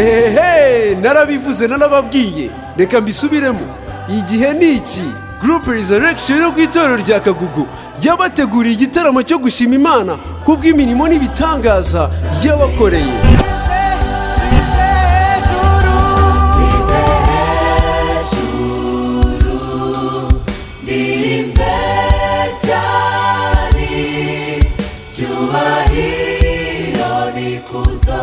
Ehehe, narabivuze, narababwiye, reka mbisubiremo. Igihe ni iki. Groupe Resurrection yo ku itorero rya Kagugu yabateguriye igitaramo cyo gushima Imana kubw'imirimo n'ibitangaza yabakoreye. Ndirimbe cyane cyubahiro n'ikuzo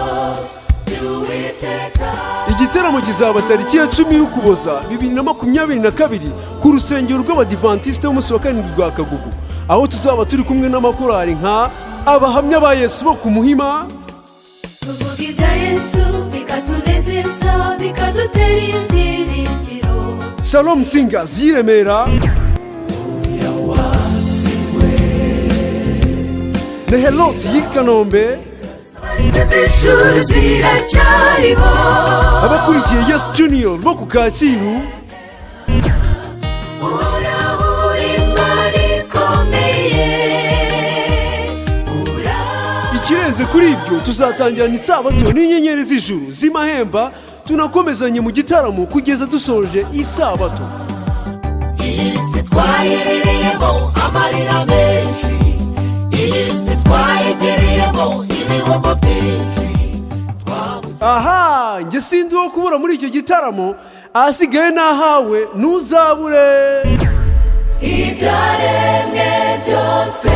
by'Uwiteka. Igitaramo kizaba tariki ya 10 y'Ukuboza 2022 ku rusengero rw'Abadivantisite b'umunsi wa karindwi rwa Kagugu, aho tuzaba turi kumwe n'amakorali nka Abahamya ba Yesu bo ku Muhima, Tuvuga ibya Yesu bikatunezeza, bikadutera ibyiringiro. Shalom Singers y'i Remera, Nehelot y'i Kanombe, Z'ijuru ziracyariho. Abakurikiye Yesu Junior bo ku Kacyiru, Uhoraho uri Imana ikomeye. Ikirenze kuri ibyo, tuzatangirana isabato n'inyenyeri z'ijuru z'imahemba, tunakomezanye mu gitaramo kugeza dusoje isabato. Iyi si twayirereyemo amarira menshi, iyi si twayigereyemo ibihombo byinshi, twabuze. Aha njye sinzi uwo kubura muri icyo gitaramo. Ahasigaye n'ahawe, ntuzabure. Ibyaremwe byose.